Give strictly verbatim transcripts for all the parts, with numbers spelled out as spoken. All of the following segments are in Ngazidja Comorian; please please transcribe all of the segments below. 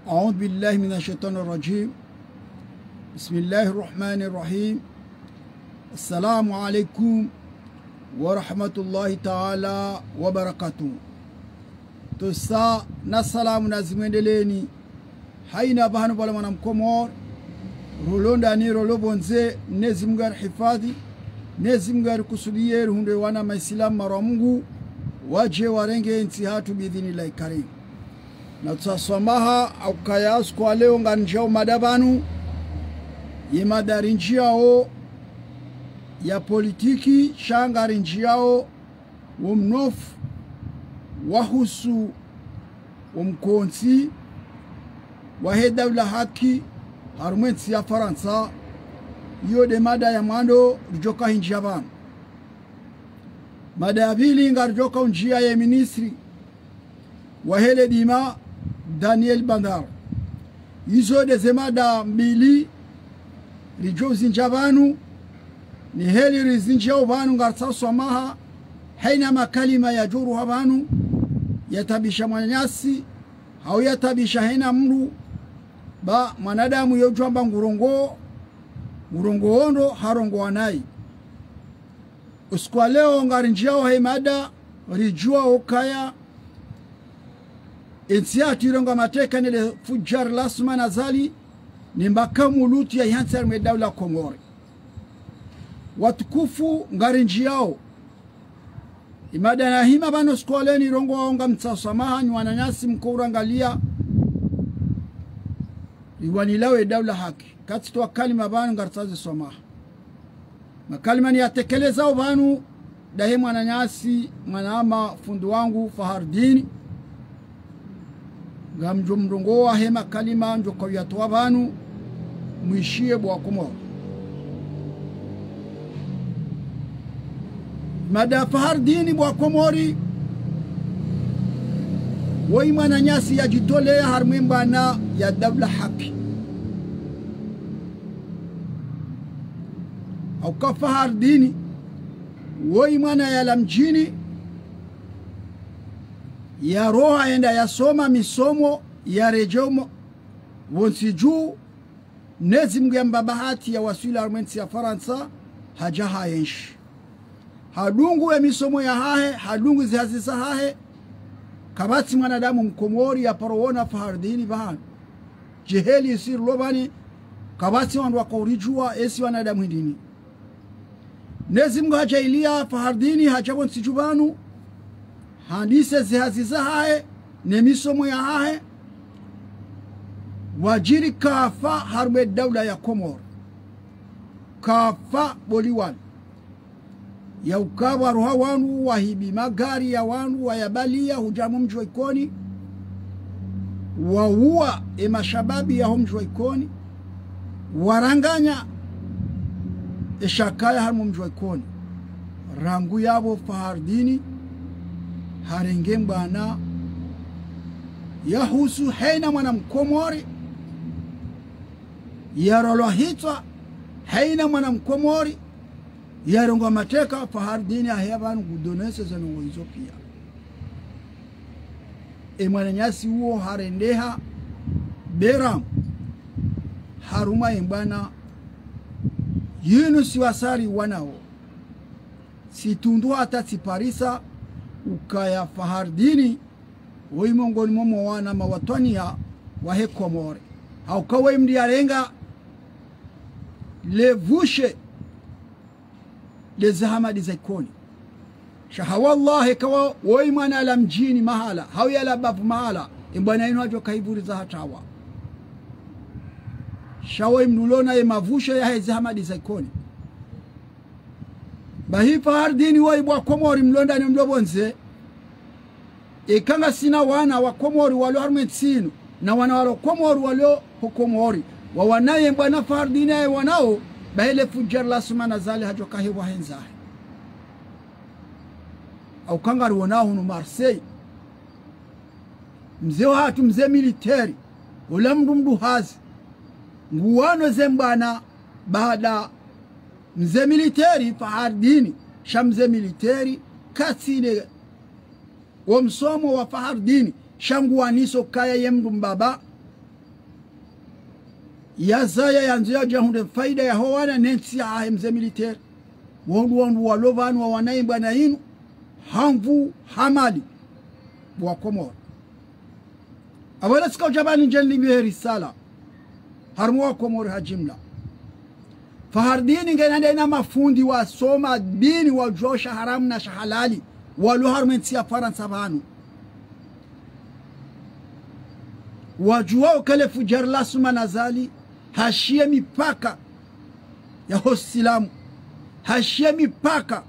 أعوذ بالله من الشيطان الرجيم. بسم الله الرحمن الرحيم. السلام عليكم ورحمة الله تعالى وبركاته. Tosa na salamu na zimwendeleni. Haina pvahanu pvala mwana mkomori, rolo ndani, rolo pvondze, Mnyezi Mungu yarihifadhi, Mnyezi Mungu yarikusudiye rihundre wana maisilamu marwa Mungu, waje warenge entsi hatru biidhinillahi karim. Na tsaswamaha, haukaya usiku wa leo ngarindjiao mada pvanu, ye mada rindjiao ya politiki, sha ngarindjiao wo mnofu wahusu wo mkontsi wahe daula haki harumwa entsi ya Farantsa. Iyo nde mada ya mwando ridjoka hindjia pvanu. Mada ya pvili ngaridjoka undjia ye ministri wahe ledima, Daniel Bandar. Izo nde ze mada mbili ridjo uzindjia pvanu, ni heli rizindjiao pvanu ngaritsaswamaha, haina makalima yadjoruha pvanu, yataabisha mwananyasi, hau yataabisha haina mndru, ba mwanadamu yodjwamba ngurongo, ngurongo wondo, harongoa nayi. Usiku wa leo ngarindjiao he mada, ridjua ukaya entsi yatru irongoa mateka ne le fudjar la Assoumani Azali, ni mbaka mulutwi ya ihantsi harumwa daula Komori. Watukufu ngarindjiao. Imada nahima pvanu usiku wa leo nirongoao ngamtsaswamaha nyi wananyasi mkourangalia. Iwanilawe daula haki. Katsitoa kalima pvanu ngaritsaziswamaha. Makalima niyatekelezao pvanu, ndahe mwananyasi, mwanama, fundi wangu, Fahardini. Ngamdjo mrongoa he makalima ndjo kauyatoa pvanu, mwishiye bo Wakomori. Mada Fahardini bo Wakomori, woyi mwananyasi yadjitolea harumwa embwana ya daula haki. Hauka Fahardini, woyi mwana yalawa mdjini, yaroha yende yasome misomo, yaredjei mo, pvontsi dju, Mnyezi Mungu yamba bahati yawaswili harumwa entsi ya Farantsa, hadja haenshi. Hadungu ye misomo yahahe, hadungu ze hazi zahahe, kapvatsi mwanadamu Mkomori yaparo wona Fahardini pvahanu. Djeheli isi rilo pvani, kapvatsi wandru wakouridjua esi wanadamu hindrini. Mnyezi Mungu hadjaaliya Fahardini hadja pvontsi dju pvanu, handise ze hazi zahahe, ne misomo yahahe, wadjiri kafa harumwa edaula ya Komori. Kafa bo liwali. Yauka waroha wandru, wahibi magari ya wandru, wayabaliya, hudja harumwa omdji wa Ikoni, wauwa emashababi yaho mdji wa Ikoni, waranganya eshakaya harumwa omdji wa Ikoni. Rangu yapvo Fahardini harenge mbwana yahusu haina mwana Mkomori, yarolwa hitswa, haina mwana Mkomori, yarongoa mateka, Fahardini aheya pvanu ngudonese ze ndrongoo izo piya. Emwananyasi uwo harendeha beramu harumwa embwana yinu, si wasari wanao. Tsitundu hata tsiparisa ukaya Fahardini woyi mongoni mwa owana mawatwaniya wahe Komori. Hauka woyi mndru yarenga levushe leze hamadi za Ikoni. Sha ha wallahi eka woyi mwana yalawa mdjini mahala, hau yalawa bavu mahala, embwana yinu hadjo kaivuriza hata wa. Sha woyi mndru ulona ye mavushe yaheze hamadi za Ikoni. Bahi Fahardini woyi bo Wakomori mlo ndani mlo pvondze, eka ngasina wana wa Komori walo harumwa entsi inu, na wana walo Komori walo ho Komori, wawana ye mbwana Fahardini aye wanao, bahi le fudjar la Assoumani Azali hadjo kahepvwa hendzahe. Hauka ngariwonao hunu Marseille, mze wahatru, mze militeri, ola mndru mndru hazi, nguwano ze mbwana baada mze militeri Fahardini, sha mze militeri katsina wo msomo wa Fahardini, sha nguwaniso kaya ye mndru mbaba, Yazaya yandzo yadje yahundre faida yaho wana ne ntsi yahahe mze militaire. Wandru wandru walo pvanu wawana ye mbwana yinu, ha nvu, ha mali. Bo wa Komori. Apvo leo tsika udja pvanu ndje nilipvihe risala. Harumwa wa Komori ha jimla. Fahardini ngena nde na mafundi wasoma dini, wadjuwa sha haramu na sha halali. Walo harumwa ye ntsi ya Farantsa pvanu. Wadjuwa uka le fudjari la Assoumani Azali hashiye mipaka yaho usilamu, hashiye mipaka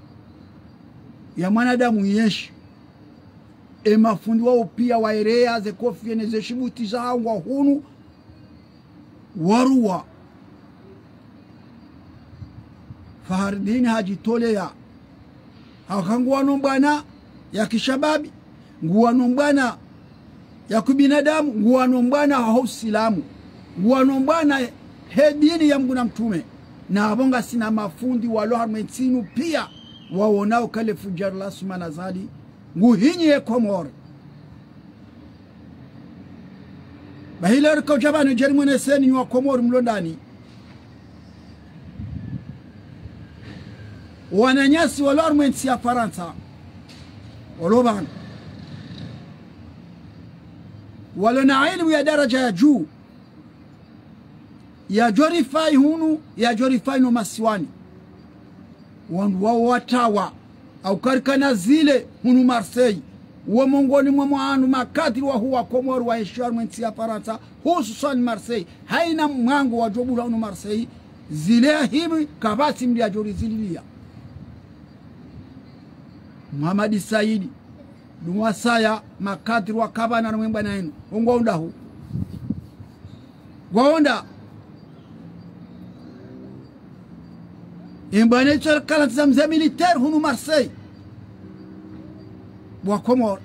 ya mwanadamu yenshi. E mafundi wao piya waereya ze kofia ne ze shibuti zahawo ngwa hunu, waruwa. Fahardini hadjitoleya. Haka nguwano mbwana ya kishababi, nguwano mbwana ya kibinadamu, nguwano mbwana haho usilamu, nguwano mbwana he dini ya Mungu na mtrume. Na apvo ngasina mafundi walo harumwa ye ntsi yinu piya, wawona uka le fudjari la Assoumani Azali nguhinyi ye Komori. Bahi leo rika udja pvanu ndje nimweneseni nyi wa Komori mlo ndani. Wananyasi walo harumwa ye ntsi ya Farantsa, walo pvanu, walo na ilimu ya daraja ya juu, yadjo rifayi hunu, yadjo rifayi no masiwani. Wandru wao watawa, hauka rika na zile hunu Marseille. Wo mongoni mwa mwanu makadiri wahuu wa Komori waenshio harumwa ye ntsi ya Farantsa, hususwani Marseille. Hayina mwango wadjo bula hunu Marseille, zile yahimi, kapvatsi mndru yadjo rizililiya. Mohamed Said, ndo wasaya makadiri wakapvana na ye mbwana yinu. Wo ngwahundra hu. Ngwahundra. Ye mbwana yitso kalantsi za mze militaire hunu Marseille. Bo wa Komori.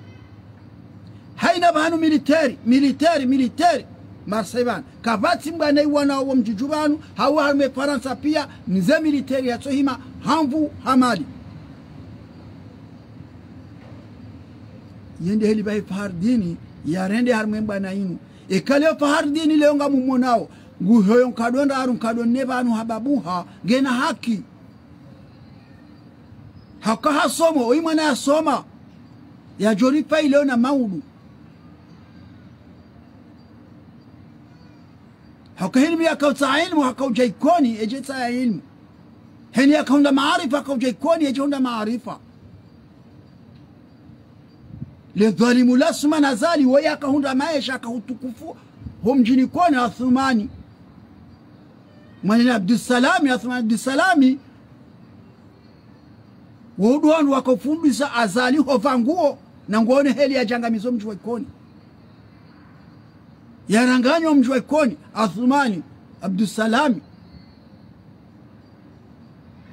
Hayina pvanu militaire, militaire, militaire. Marseille pvanu. Kapvatsi mbwana yiwana wo mdjudju pvanu, hau harumwa ye Farantsa piya, mze militaire yatso hima, ha nvu, ha mali. Yende heli bahi Fahardini, yarende harumwa ye mbwana yinu. Eka leo Fahardini leo ngamumwonao, nguhoyo nkado ndraru, nkado nne pvanu hababuha, ngena haki. Haka hasomo, oyi mwana yasoma, yadjo rifayi leo na maudu. Haka heni mi yaka utsaha ilimu, haka udja Ikoni, yedje tsaha ilimu. Heni yaka hundra maarifa, haka udja Ikoni, yedje hundra maarifa. Le dhwalimu la Assoumani Azali, wo yaka hundra maesha, haka utukufu, ho mdjini Ikoni Assoumani. Mwananya Abdussalami, Assoumani Abdussalami. Wo ndo wandru waka ufundisa Azali hopva nguo, na nguone heli yadjangamiza o mdji wa Ikoni. Yaranganya o mdji wa Ikoni, Assoumani Abdussalami.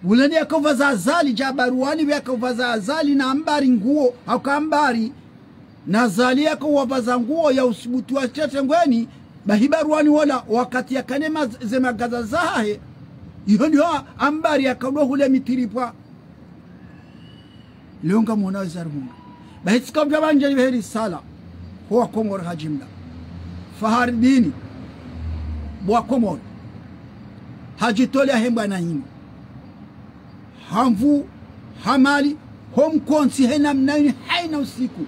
Wula nde yaka upvaza Azali, dja Baruani pvo yaka upvaza Azali na Ambari nguo, hauka Ambari na Azali yaka uwapvaza nguo ya usubuti wa tete ngweni, bahi Baruani wola wakati yakana ma-, ze magaza zahahe, iyo ndiyo Ambari yaka udo hule mitiripvwa. Leo ngamwonao eza rihundra. Bahi tsika udja pvanu ndje nilipvihe risala. Ho wa Komori ha jimla. Fahardini. Bo wa Komori. Hadjitoleya he mbwana yinu. Ha nvu, ha mali, ho mkontsi he namna yinu, hayina usiku.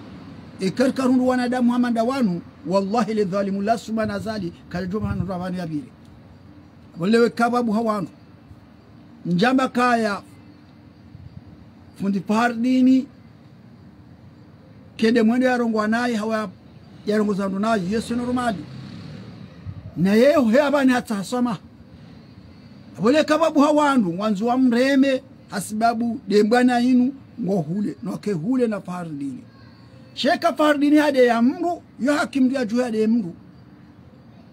Eka rika rihundru wanadamu hama nda wanu, wallahi le dhwalimu la Assoumani Azali, kalidjo pvanu ra pvanu yapvire. Apvo leo eka pvwabuha wandru. Ndjamba kaya, fundi Fahardini, kende mwendo yarongowa nayi, hawu yarongoza wandru nayi, iyo c'est normal. Na yeye huheya pvanu hatsaha swamaha. Apvo leo eka pvwabuha wandru, ngwandzo wamreme, hasibabu nde mbwana yinu, ngo hule, no ke hule na Fahardini. Sha eka Fahardini hadeya mndru, yo haki mndru yadjuhe hadeya mndru.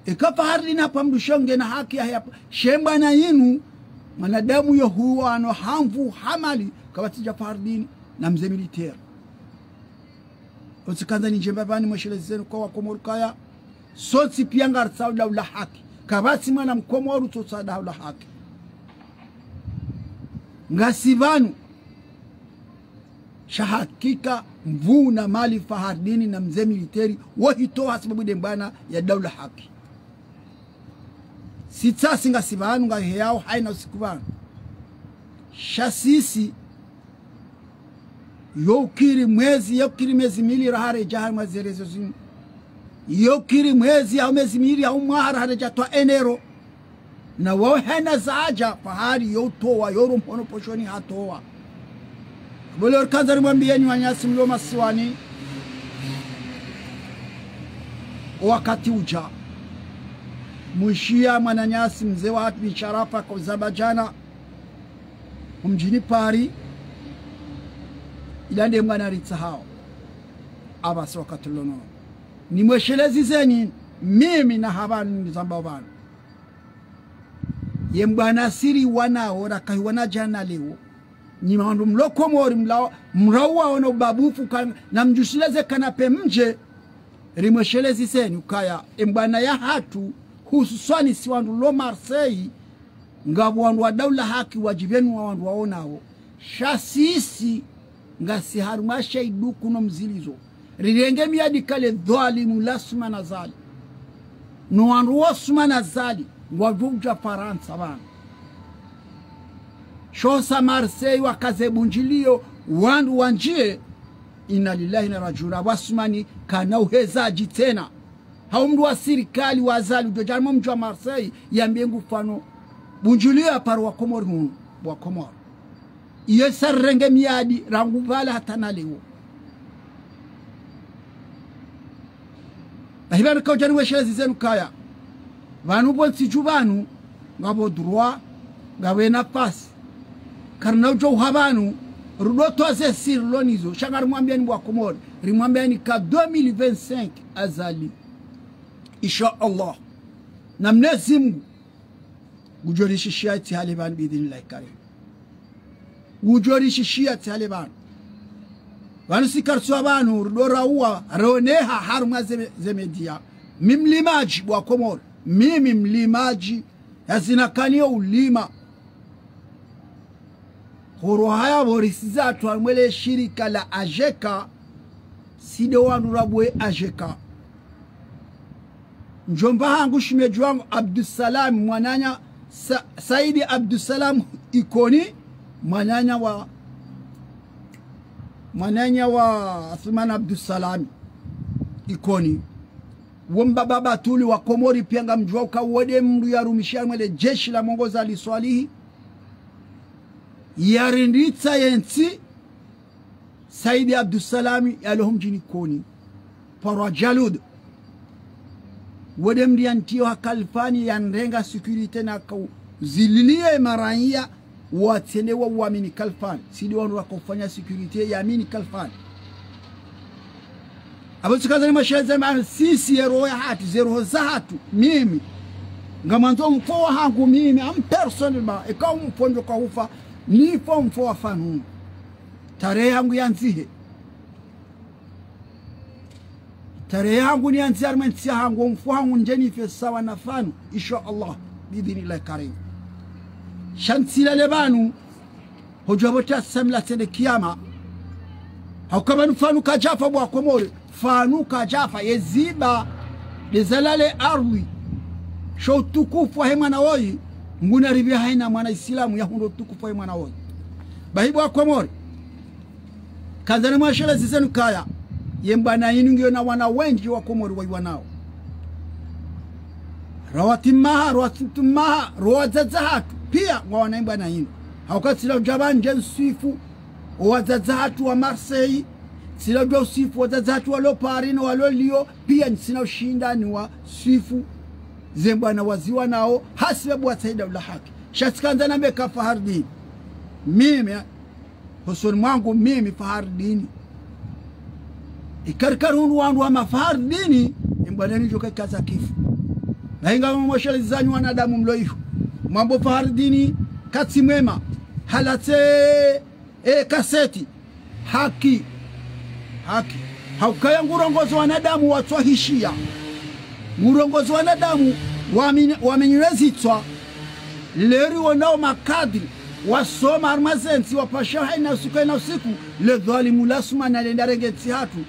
Eka Fahardini hapva mndru sho ngena haki yahe yapva. She mbwana yinu, mwanadamu yo huwano ha nvu ha mali, kapvatsi dja Fahardini, na mze militaire. Otsi kandza nindjemba pvanu mwesheleze zenu kwa wa Komori kaya. Sontsi piya ngaritsaho daula haki. Kapvatsi mwana mkomori utsotsaha daula haki. Ngasi pvanu. Sha hakika, nvu na mali Fahardini na mze militaire, wo hitowa hasibabu nde mbwana ya daula haki. Sitsa si ngasi pvanu ngaheyao hayina usiku pvanu. Sha sisi, yo ukiri mwezi, yo ukiri mezi mili raharedja harumwa ze réseaux zinu. Yo ukiri mwezi, hau mezi mili, hau mwaha raharedja twa enero. Na wawe hena zadja, pvahali yo utowa, yo uro mhono poshoni hatowa. Bo leo rikandza rimwambiyeni wananyasi mlo masiwani, o wakati udja. Mwishiya mwananyasi mze wahatru bin Sharafa ko Azerbaïdjan, ho mdjini Paris, ila nde mwana ritsahao. Apvasa wakati lono. Nimweshelezizeni, mimi na hapvanu nizambao pvanu. Ye mbwana si riwanao, rakahiwana djana leo. Nyi wandru mlo Komori mlao, mrauwa ono babufu kan-, na mdjushileze kana pe mdje, rimweshelezizeni ukaya, e mbwana yahatru, hususwani si wandru lo Marseille, ngapvo wandru wa daula haki wadjipvenu wa wandru waonao. Sha sisi, ngasi harumwa she iduku no mzilizo. Rirenge miyadi kale dhwalimu la Assoumani Azali. No wandru wa Assoumani Azali, ngwadjo udja Farantsa pvanu. Sho sa Marseille wakaze bundjiliyo, wandru wandjiye, inna lillahi wa inna ilayhi rajiun. Apvo Assoumani kana uheza dji tsena. Hau mndru wa sirikali wa Azali, udjo dja harumwa mdji wa Marseille, yambe ngufano bundjiliyo ya paro wa Komori hunu, wa Komori. Iye sa rirenge miyadi, rangu pvala hata na leo. Bahi pvanu kaudja niweshelezizeni ukaya. Pvanu pvo ntsi dju pvanu, ngapvo droit, ngapvo nafasi. Karina udjo uha pvanu, rudo towa ze siri lo nizo, sha ngarimwambiyani bo wa Komori, rimwambiyani ka deux mille vingt-cinq Azali. Insha Allah. Na Mnyezi Mngu, ngudjo rishishiya tsi hale pvanu biidhnillahi karim. Ngudjo rishishiya tsi hale pvanu. Pvanu si karitsuwa pvanu, rudo rauwa, roneha harumwa ze, ze média. Mi mlimadji bo wa Komori. Mimi mlimadji. Yazina kaniyo ulima. Horo haya pvo risiza hatru harumwa le shirika la AGECA, si nde wandru rabuwe AGECA. Ndjomba hangu shemedji wangu Abdussalam, mwananya Sa-, Saidi Abdussalam Ikoni, mwananya wa, mwananya wa Assoumani Abdussalam Ikoni. Wo mbaba Batuli wa Komori piya ngamdjuwa uka wo nde mndru yarumishiya harumwa le jeshi la Mwongozi Ali Swalihi. Yarinditsa ye ntsi, Saidi Abdussalam yalo ho mdjini Ikoni. Paro wa Djaloudh. Wo nde mndru yanitiyo ha kalifani yanrenga sécurité na kauzililiye maraiya watsende wa uamini kalifani. Si nde wandru wakaufanya sécurité yaamini kalifani. Apvo tsikandza nimwesheleze pvanu sisi ye roho yahatru, ze roho zahatru, mimi. Ngamwandzo mfo wahangu mimi, am personnellement, eka umfo ndjo kahufa, nifo mfo wa Fanu. Tarehi yangu yandzihe. Tarehi yangu niyandzihe harumwa entsi yahangu, omfo wahangu ndje nife sawa na Fanu, insha Allah, biidhnillahi karim. Sha ntsilale pvanu, hodjuwa pvo tsi samila tsende kiyama. Hauka pvanu Fanu kadjafa bo wa Komori, Fanu kadjafa, ye ziba, nde zalale ardhwi. Sho utukufu wahe mwana woyi, nguna ripvi hayina mwana Isilamu yahundre utukufu wahe mwana woyi. Bahi bo wa Komori. Kandza nimweshelezizeni ukaya, ye mbwana yinu ngiyo na wana wendji wa Komori waiwanao. Rawatimaha, rawatimaha, rawadzadze hatru, piya ngwawana ye mbwana yinu. Hauka tsila udja pvanu ndje niswifu, owadzadze hatru wa Marseille, tsila udja uswifu wadzadze hatru walo Paris no walo Lyon, piya ntsina ushinda niwaswifu ze mbwana waziwanao, hasibabu watsaha daula haki. Sha tsikandza nambe ka Fahardini. Mimi, hosoni mwangu mimi Fahardini. Ika rikari hundru wandru wa ma Fahardini, e mbwana yinu ndjo kaikaza kifu. Na inga mweshelezizanyi wanadamu mlo iho. Mwambo Fahardini, katsi mwema. Halatse, e, kaseti. Haki. Haki. Haukaya ngurongozo wanadamu watswa hishiya. Ngurongozo wanadamu wamini-, wamenyelezitswa. Leri wonao makadri, wasoma harumwa ze ntsi, wapasha hayina usiku hayina usiku, le dhwalimu la Assoumani yalenda yarenge ntsi hatru.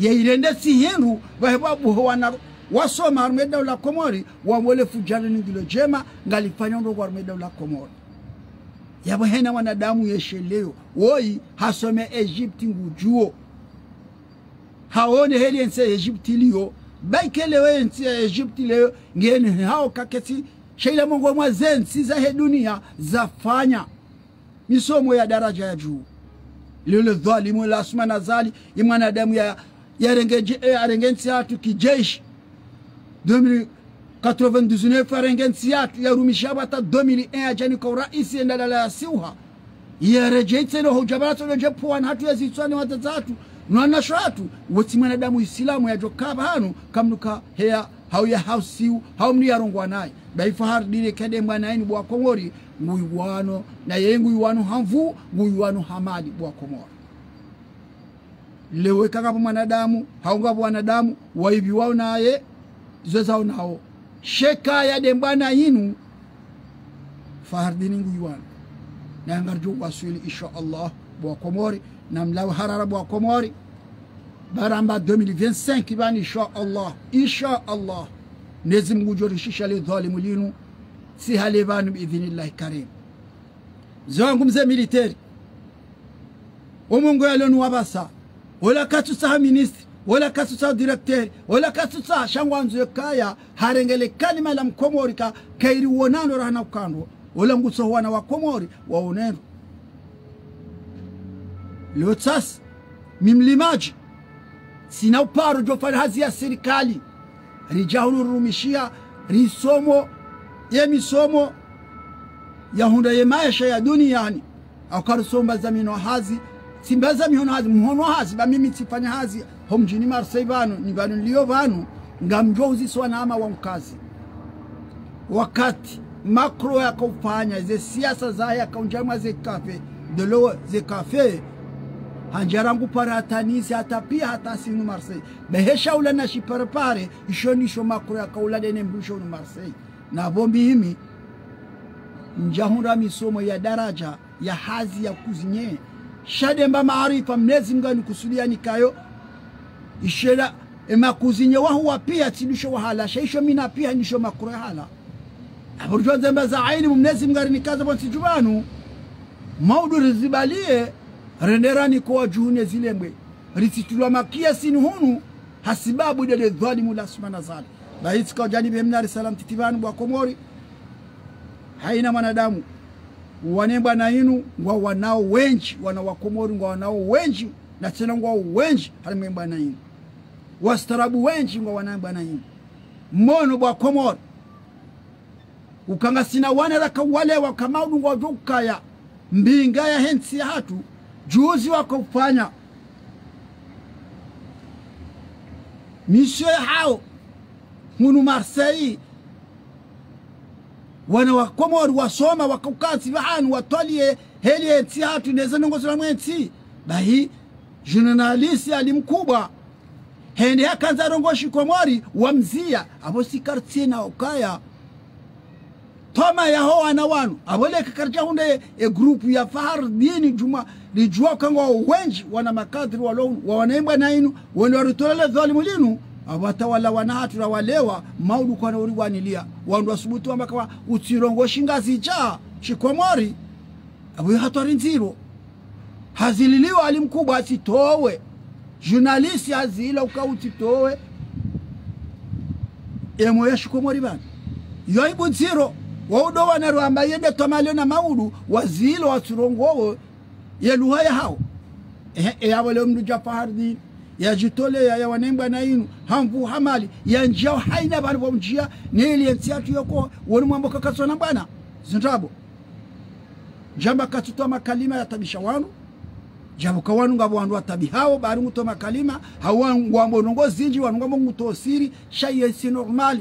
Ye yirende tsi hindru, pvahe pvwa buho wana wasoma harumwa edaula Komori, wamwone fudjari ni ndilo djema ngalifanyao ndrongoo harumwa edaula Komori. Yapvo hena mwanadamu yesheleyo, woyi hasome Egypte ngudjuo. Haone heli entsi ya Egypte iliyo, ba ike leo entsi ya Egypte leo, ngeni hao kaketsi, sha ila mongoni mwa zentsi zahe dunia zafanya misomo ya daraja ya juu. Leo le dhwalimu la Assoumani Azali, ye mwanadamu ya, yarenge je-, eh, yarenge entsi yahatru kijeshi. Deux mille quatre-vingt-dix-neuf yarenge entsi yahatru, yarumisha hata deux mille un yadjanika uraisi yenda lala yasiuha. Yaredjei tsena hudja bala tsolo dje pvwani hatru ya zitswani wadzadze hatru, no wanashe hatru, wotsi mwanadamu Isilamu yadjo kaa pvanu, kamnuka heya, hau ya hausiu, hau mnu yarongoa naye. Ba yi Fahardine kade mbwana inu bo wakomori, nguiwano, na ye nguiwano ha nvu, nguiwano ha mali bo wakomori. Leo eka ngapvo mwanadamu, hau ngapvo wanadamu, waipviwao naye, zo zaonao. Sheka yade mbwana inu, Fahardine nguiwano. Na ngaridjo waswili, insha Allah, bo wakomori, na mlawe harara bo wakomori. Baramba deux mille vingt-cinq pvani, insha Allah, insha Allah. Mwenyezi Mungu ngudjo rishisha le dhwalimu linu, tsi hale pvanu biidhnillahi karim. Mze wangu mze militaire. Omungu yalonu wapvasa. Ola katsutsaha ministre, ola katsutsaha directeur, ola katsutsaha, sha ngwandzo yekaya harenge le kalima la mkomori ka, kairi wonano rahana ukando. Ola ngutsoho wana wakomori waoneno. Leo tsasi, mi mlimadji, tsina uparo djofanya hazi ya sirikali. Ridja hunu rirumishiha, risomo, ye misomo yahundra ye maesha ya duniani. Hauka risoma za mihono hazi, tsi mba za mihono hazi, mhono hazi, ba mimi tsifanya hazi ho mdjini Marseille pvanu, ni pvanu nilio pvanu, ngamdjo uziswa na ama wa mkazi. Wakati Macron yakaufanya ze siasa zahe, yakaundjia mwa ze café, Delors ze café, handjia rangu pare hata Nice, hata pia hata si hunu Marseille. Behe sha ula na shiparepare, isho nisho Macron yakaula dene mbusho hunu Marseille. Na pvo mimi, ndjahundra misomo ya daraja, ya hazi ya cuisinier. Sha de mba maarifa Mwenyezi Mungu yanikusudia nikayo. Isho ela, e ma cuisinier wahuwa pia tsi ndusho wahala, sha isho mi na pia ndusho Macron yahala. Apvo ridjo ndzemba za aini Mwenyezi Mungu yarinikaza pvo ntsi dju pvanu. Maudu rizibalie, rende raniko wadjuhu ne zilembwe. Ritsitulwa makiya sinu hunu, hasibabu de le dhwalimu la Assoumani Azali. Ba itsi kaudjani be mna risala ntiti pvanu bo wakomori. Haina mwanadamu. Wana mbwana inu, ngwawanao wendji, wana wakomori ngwawanao wendji, na tsena ngwao wendji, harimwa mbwana inu. Wastaarabu wendji ngwawanao mbwana inu. Mono bo wakomori. Uka ngasina wana raka walewa ka maudu ngwadjo ukaya. Mbinga yahe ntsi yahatru, juzi wakaufanya mission yahao hunu Marseille. Wana wakomori wasoma, wakaukantsi pvahanu, watwalie heli ye ntsi yahatru, neze ndrongoo zila mwe ntsi. Bahi, journaliste Ali Mkubwa, hende hakandza rongoa shikomori, wamziya, apvo si quartier na ukaya. Toma yaho wana wanu, apvo leka karidja hundra e, e groupe ya Fahardine Djuma, ridjuwa uka ngwao wendji, wana makadri walo hunu, wa wana mbwana inu, wende waritolele dhwalimu linu, apvo hata wala wana hatru ra walewa, maudu kwana uriwanilia, wandru wasubutu wamba kawa utsirongoa shingazidja, shikomori, apvo yo hatwari ndziro. Hazililiwa Ali Mkubwa atsitowe. Journaliste hazila uka utsitowe. Emo ya shikomori pvanu. Yo aibu ndziro. Waudo wana rwamba yende toma leo na maudu, wazilo watsirongoa ye lugha yahao. Ehe, e yapvo leo mndru dja Fahardine, yadjitole ya, ya wana mbwana inu, ha nvu ha mali, yandjia haina pvanu pvo mdjia, ne ili ye ntsi yahatru yoko, wonu mwambo kakatsona mbwana. Zindrabo. Djamba katsutoa makalima ya tabisha wanu. Djamba ka wanu ngapvo wandru watabihao, bari ngutoa makalima, hau wanu ngwambo ndrongoo zindji, wanu ngwambo ngutoa siri, sha ye c'est normal.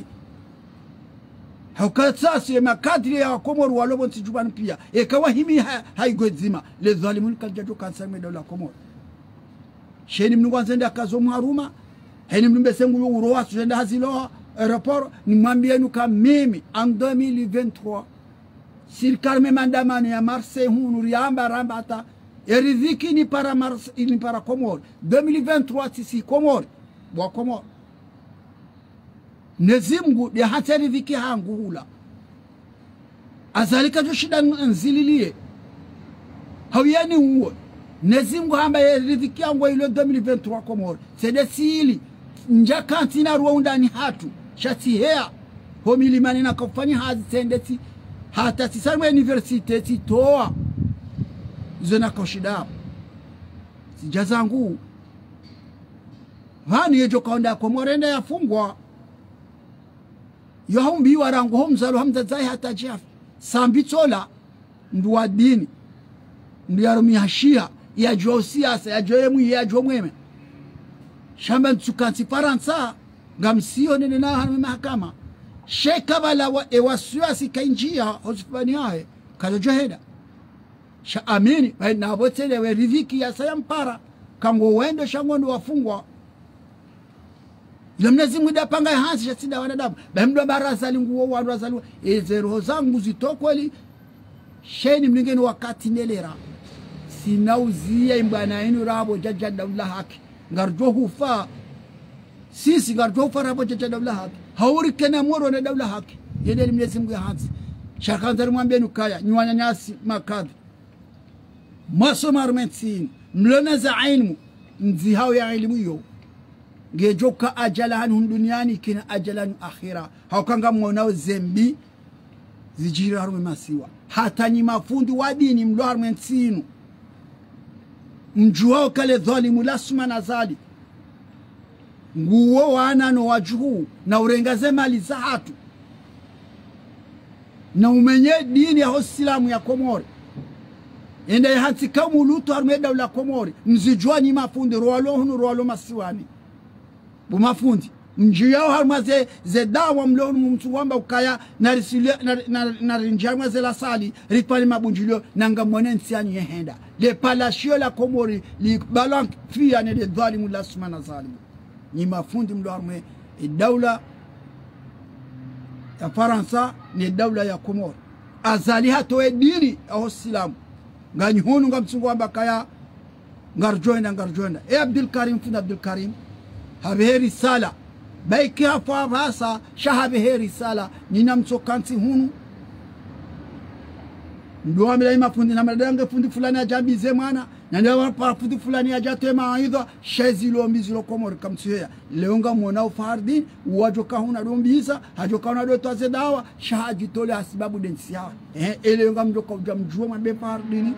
Hauka tsasi ye makadri ya wakomori walo pvo ntsi dju pvanu pia. Eka wahimi ha, ha igwe dzima, le dhwalimu ni kalidja djo kantsi mwe daula Komori. Sheni mnu ngwandzo ende akazo mharuma, heni mnu mbese nguyo uroha, sujenda haziloha, aéroport, nimwambienu ka mimi, en deux mille vingt-trois, sirikali me maandamano ya Marseille hunu, riamba, ramba hata, e riziki ni para Marse-, ni para Komori. Deux mille vingt-trois, tsisi Komori, bo wakomori. Mnyezi Mngu nde hantsi riziki hangu hula. Azali kadjoshinda nzililiye. Hau yeni uwe. Mnyezi Mngu hamba ye riziki yangu ilo deux mille vingt-trois Komori. Tsende tsili. Ndjaka ntsina ruwa undani hatru. Sha tsiheya. Ho milimani nakaufanya hazi tsende tsi. Hata tsisali mwa université tsitowa. Izo nakaushinda. Tsidja zangu. Pvanu yedjo kaonda Komori yende yafungwa. Yo haumbiwa rangu ho mzalo ha mdzadze wahe hata djafa. Sambi tsola, mndru wa dini. Mndru yarumiha shiha, yadjuwa usiasa, yadjuwa yemwi, yadjuwa mweme. Sha mba ntsuka ntsi Farantsa, ngamsiyo nene na harumwa mahakama. Sha eka pvala wa, e wasiwasi kaindjia, ho sifani yahe, kadjodjo henda. Sha amini, pvayi napvo tsende we riziki yasa yampara, kango wendo sha ngondo wafungwa. Ila Mnyezi Mngu nde apanga hantsi sha tsi nda wanadamu. Pvayi mndru amba razali nguwo wandru razali wa. Eze roho zangu zitokweli. Sha yeni mlingeni wakati nelera. Tsina uziya imbwana yinu rapvo djadja daula haki. Ngaridjo hufa. Sisi ngaridjo hufa rapvo djadja daula haki. Hauri kena moro ne daula haki. Yende li Mnyezi Mngu ya hantsi. Sha kandza rimwambiye nukaya. Nyi wananyasi makadhi. Mwasoma harumwa entsi inu, mlona za ilmu, ndzihao ya ilmu iyo. Ngedjoka adjali hanyu hunu duniani, kina adjali hanyu akhira. Hauka ngamwonao zembi, zidjiri harumwa masiwa. Hata nyi mafundi wa dini mlo harumwa entsi inu. Mdjuwao ka le dhwalimu la Assoumani Azali. Nguwo wana no wadjuhu, na urenga ze mali za hatru. Na umenye dini ya ho silamu ya Komori. Ende ya hantsi ka mulutu harumwa daula Komori. Mzidjuwa nyi mafundi, rwalo hunu, rwalo masiwani. Bo mafundi. Mdjiyao harumwa ze, ze dawa mlo hunu mtsu wamba ukaya, na risile, na, na, na rindjia harumwa ze lasali, ripvani mabundjilio, na ngamwone ntsi yanyu yehenda. Le palashiyo la Komori, li balanki fiya ne le dhwalimu la Assoumani Azali. Nyi mafundi mlo harumwa e daula ya Farantsa ne daula ya Komori. Azali hatowa e dini ya ho silamu. Nganyi hunu ngamtsungo wamba kaya ngaridjo henda, ngaridjo henda. E Abdul Karim, fundi Abdul Karim. Hapvehe risala. Pvayi ki hafa hapvasa, sha hapvehe risala. Nyi namtsoka ntsi hunu. Ndo wambiya nyi mafundi na madadange fundi fulani yadja mbize mwana. Na nyi wapara fundi fulani yadja towe mawaidha, sha ezi lombi zilo Komori kamtsuheya. Leo ngamwonao Fardine, wadjoka huna ndo mbiza, hadjoka huna ndo towa ze dawa, sha hadjitole hasibabu nde ntsi yahe. Eh, eleo ngamdjoka udja mdjuwe mwambe Fardine.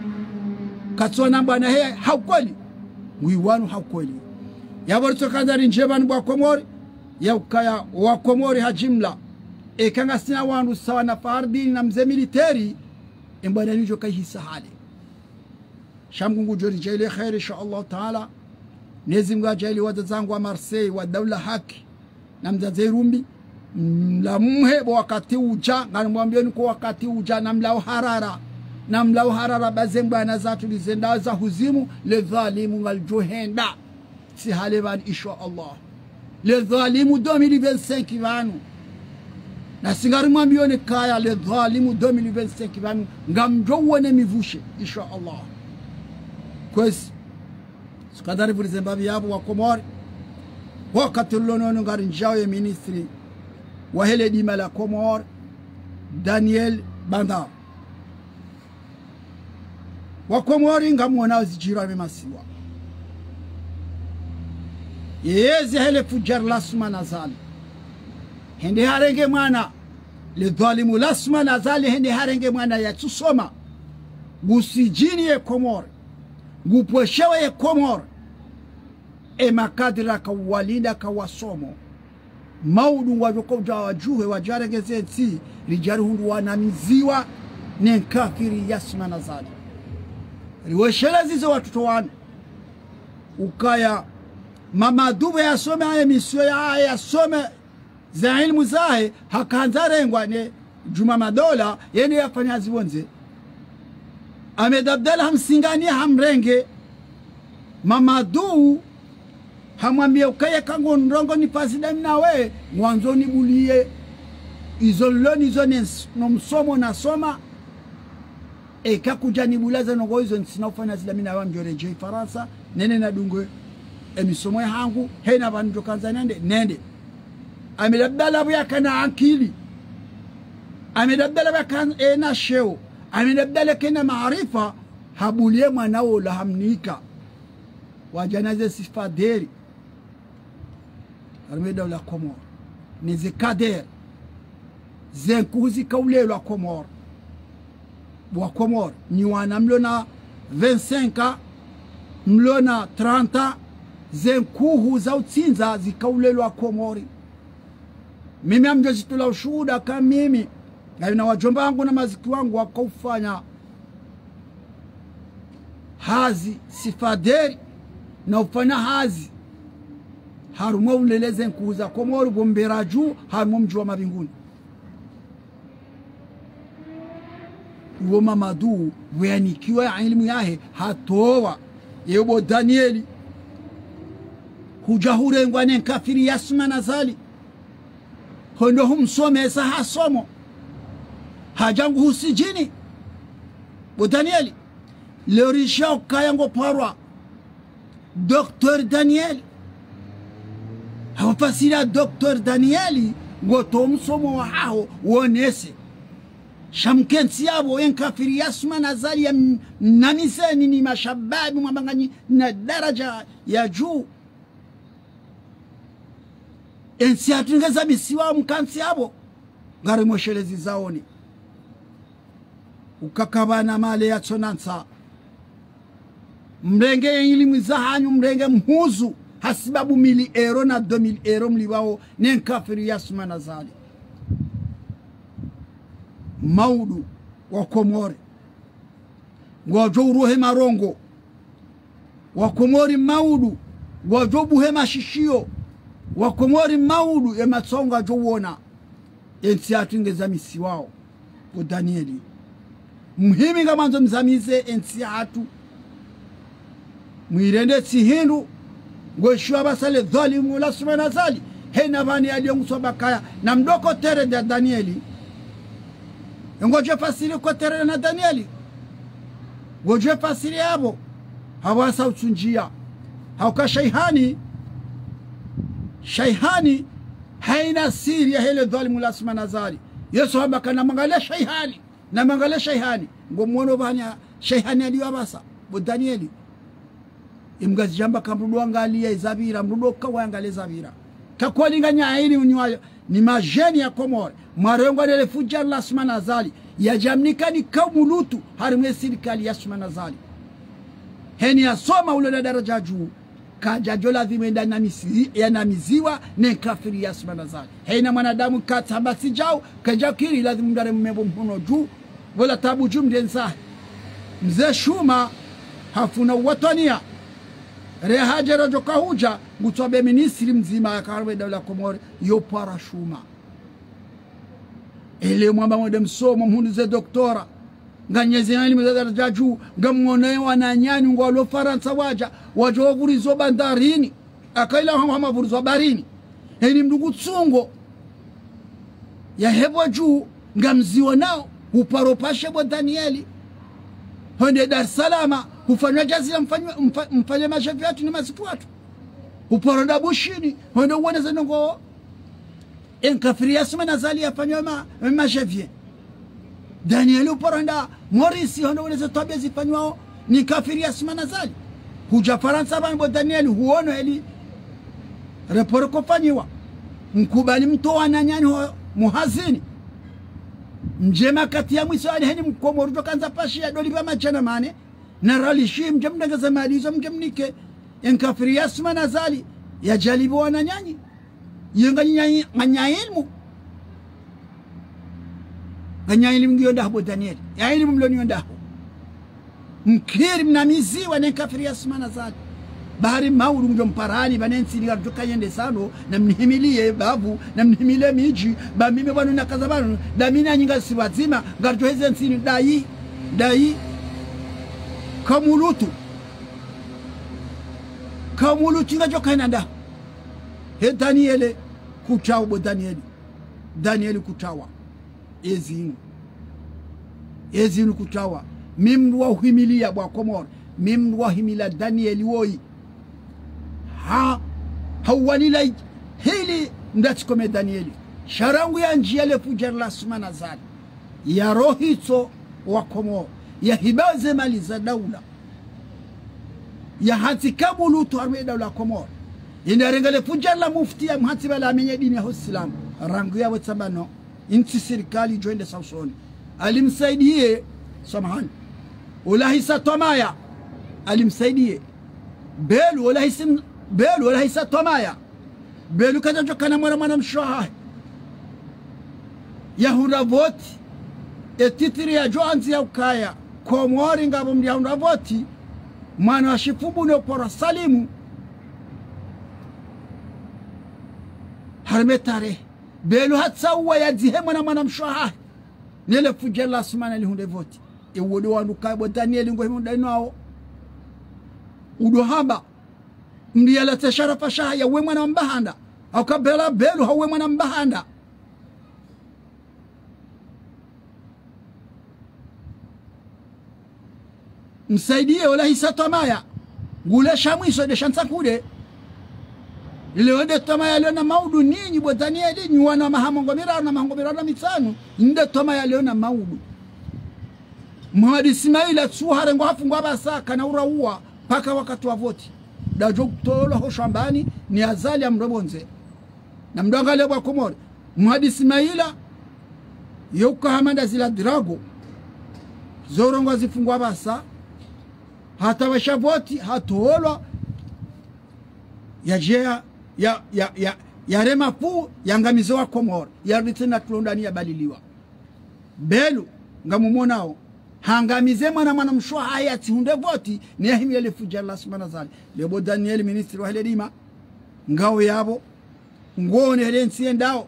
Katsuwa na mbwana he, ha ukweli. Ngwi wanu ha ukweli. Yapvo ritsoka ndza rindjie pvanu bo wa Komori, ya ukaya wa Komori ha jimla. Eka ngasina wandru sawa na Fardine na mze militeri, e mbwana nidjo kaihisa hale. Sha Mngu ngudjo ridjaaliya kheri, insha Allah Taala. Mnyezi Mngu adjaaliye wadzadze wangu wa Marseille, wa daula haki. Na mdzadze Irumbi. Mlamuhe bo wakati udja, nganimwambiyoni ko wakati udja, na mlao harara. Na mlao harara, ba ze mbwana zatru lizenda za huzimu, le dhwalimu ngalidjo henda. Tsi hale pvanu, insha Allah. Le dhwalimu deux mille vingt-cinq pvanu. Nasi ngarimwambiyoni kaya le dhwalimu deux mille vingt-cinq pvanu. Ngamdjo wone mivushe, insha Allah. Kwezi. Sukadari vulize mbapvi yapvo wa Komori. Wakati ulo nono ngarindjao ye ministri wahe le dima la Komori, Daniel Bandao. Wa Komori ngamwonao zidjiri harumwa masiwa. Yezi hele fudjar la Assoumani Azali. Hende harenge mwana. Le dhwalimu la Assoumani Azali hende harenge mwana yatsusoma. Ngusidjini ye Komori. Ngupvweshewe ye Komori. E makadri raka uwalinda kawasomo. Maudu ngwadjo kaudja wadjuhe wadjarenge ze ntsi, ridjari hundru wanamiziwa, ne nkafiri ya Assoumani Azali. Riwesheleze ze watoto wanu. Ukaya, Mamadou pvo yasome aye misiyo ya, aye yasome, ze ilmu zahe, hakandza rengwa ne Djuma Madola, yende yafanya zipvondze. Ahmed Abdallah hamsingani hamrenge. Mamadou hamwambiye ukaya eka ngo ndrongo ni fazida mi nawe, ngwandzo nibuliye izo nilo nazo ne ns-, no msomo nasoma. Eka kudja nibuliya ze ndrongo izo ntsina ufanya zila mi nawe ngamdjo redjei Farantsa, nende nadunge e misomo yahangu, hena pvanu ndjo kandza nende, nende. Ahmed Abdallah pvo yakana ankili. Ahmed Abdallah pvo yakana ena sheo. Ahmed Abdallah kena maarifa, habulie mwana wola hamnika. Wadja na ze sifaderi. Harumwa daula Komori. Ne ze kader. Ze nkuhu zikaulelwa Komori. Wa Komori. Nyi wana mlo na vingt-cinq ans, mlo na trente ans, ze nkuhu za utsindza zikaulelwa Komori. Mimi ngamdjo zitolea ushuhuda ka mimi, ngamina wadjomba wangu na maziki wangu wakaufanya hazi sifaderi na ufanya hazi harumwa ulele ze nkuhu za Komori, pvo Mberadju, harumwa mdji wa Mabinguni. Uwo Mamadu, pvo yanikiwa ya ilimu yahe, hatowa. Ye bo Danieli. Hudja hurengwa ne nkafiri Yasumani Azali. Hwendo humsomesa hasomo. Hadja nguhu sijini. Bo Danieli. Leo risha ukaya ngo parwa Docteur Daniel. Hawafasiri ya Docteur Daniel, ngo towa msomo wahaho wonese. Sha mkentsi yapvo, ye nkafiri Yasumani Azali ya m-, mnamizeni ni mashababi mwamba nganyi na daraja ya juu. Entsi yahatru nge zamisiwa mkentsi yapvo. Ngari mweshelezi zaoni. Ukakabana male ya tsonantsa. Mrenge ye ilimu zahanyu, mrenge mhuzu, hasibabu mille euros na deux mille euros mlipvao ne nkafiri Yasumani Azali. Maudu wa Komori. Ngwadjo urohe marongo. Wa Komori maudu. Ngwadjo buhe mashishio. Wa Komori maudu ye matsongo ngwadjo uona. Entsi yahatru nge zamisiwao. Bo Danieli. Muhimi ngamwandzo mzamize entsi yahatru. Mwirende tsi hindru. Ngweshiwa pvasa le dhwalimu la Yasumani Azali. Hena pvani yalio nguswa bakaya. Na mdoko tere nda Danieli. Ngodje fasiri ko tere na Danieli. Ngodje fasiri yapvo. Hawasa utsundjia. Hauka shaihani. Shaihani. Haina siri ya hele dhwalimu la Yasumani Azali. Yesu hamba kana mwangalie shaihani. Na mwangalie shaihani. Ngo mwono pvani ya shaihani yalio pvasa. Bo Danieli. Imgazidjamba ka mdru ndo angalia izapvira, mdru ndo kawa angalia izapvira. Ka kweli nganya haini unywayo, ni madjeni ya Komori. Mwarengwa nele fudjari la Yasumani Azali. Yadjamnika ni kaumu Lutu, harimwa ye sirikali ya Yasumani Azali. Heni yasoma ulo na daraja juu. Kadjadjo lazimu enda namisi-, yanamiziwa ne nkafiri Yasumani Azali. Haina mwanadamu katsi hamba tsi djau, kadjakiri lazimu mdru are mmepvo mhono juu, pvola tabu juu mdrensahe. Mze Shuma, hafuna uwatwaniya. Re hadja radjo kahudja, ngutswa be ministri mdzima yaka harumwa daula Komori, yo para Shuma. Ele mwamba mwende msomo, mhundru ze doktora. Nganyezi ilimu za daraja juu, ngamwono ye wananyanyu ngwalo Farantsa wadja, wadja wavurizo bandarini. Akaila hama, hama vurizo baharini. Heni mdru ngutsungo. Ya hepvo juu, ngamzionao, uparo pashe bo Danieli. Hwende Dar es Salaam, hufanywa jazi ya mfanywa, mfa-, mfanye mashavi yahatru ni mazitu yahatru. Uparo nda Bushini, hwende uwone ze ndrongoo. Ye nkafiri Yasumani Azali yafanywa ma-, mashavi. Danieli uparo nda Morisi, hwende uwone ze twabia zifanywao ni nkafiri Yasumani Azali. Hudja Farantsa pvanu bo Danieli, huono heli reporo kofanyiwa. Mkubali mtowa wananyanyu ho muhazini. Mdje makati ya mwiso yali heni mkomori udjo kandza pashi ya doli pva madjana mane. Na ralishi mdje mdengeze mali izo mdje mnike. Ye nkafiri Yasumani Azali, yadjalibu wananyanyu. Ye nganyi, nganyi ilimu. Nganyi ilimu ngiyo ndaho bo Danieli. Ya ilimu mlo niyo ndaho. Mkiri mnamiziwa ne nkafiri Yasumani Azali. Bahari maulu mdjo mparani, pvane ntsi ni ngaridjo kayende sano, na mnihimiliye bavu, na mnihimiliye midji, ba mimi pvanu nakaza pvanu, da mi na nyi ngasi wadzima, ngaridjo heze ntsi ni dayi, dayi. Kaumu Lutu. Kaumu Lutu ngadjo kayenda ndaho. He Daniele, kutrawa bo Danieli. Danieli kutrawa. Ezinu. Ezinu kutrawa. Mi mdru wa uhimiliya bo Wakomori. Mi mdru wa uhimiliya Danieli woyi. Ha, ha uwalila i-, hili Ndatsi kome Danieli. Sha rangu yandjiya le fudjari la Assoumani Azali, yarohitso wa Komori, yahiba ze mali za daula, yahantsi kabulutu harumwa ye daula ya Komori. Yende yarenge le fudjari la mufti yamhantsi pvala yamenye dini ya ho usilamu. Rangu yapvo tsamba no, yentsi sirikali djo yende sa usoni. Ali Msaidie, samahani. Ola Issa Twamaya, Ali Msaidie. Belou, ola Issa, Belou, ola Issa Twamaya. Belou kadjadjo kana mwana, mwana mshe wahahe yahundra voti. Ye titiri yadjo andzi ya ukaya Komori ngapvo mdru yahundra voti, mwana wa Shifubu ne uporwa Salimu. Harumwa ye tarehi, Belou hatsauwa yadzihe mwana, mwana mshe wahahe, ne le fudjari la Assoumani lihundre voti. Ye wo ndo wandru ukaya bo Danieli ngo himundra inao. Udo hamba mdru yalatse sharafa shahe yauwe mwana wa Mbahanda, au kabela Belou hauwe mwana Mbahanda. Msaidie ola Issa Twamaya, ngule sha mwiso nde sha ntsankude. Leo nde Twamaya leo na maudu, nyinyi bo Danieli, nyi wana maha mengo miraru na maha mengo miraru na mitsanu, nde Twamaya leo na maudu. Mohamed Ismaila tsu harengwa hafungwa pvasa kana urauwa mpaka wakati wa voti. Ndadjo kutolwa ho shambani ni Azali ya mrobonze. Na mdru angalie bo wa Komori. Mohamed Ismaila, yo uka hama nda zila drago, zo urongwa zifungwa pvasa, hata washa voti, hatolwa, yadje ya, ya, ya, ya, yarema fu, yangamize wa Komori, yarudi tsena tulondani yabaliliwa. Belou, ngamumonao, hangamize mwana, mwana mshe wahahe yatsihundre voti, ne yahimile le fudjari la Assoumani Azali. Leo bo Danieli, ministri wa he le dima, ngao yapvo, ngone he le ntsi yendao.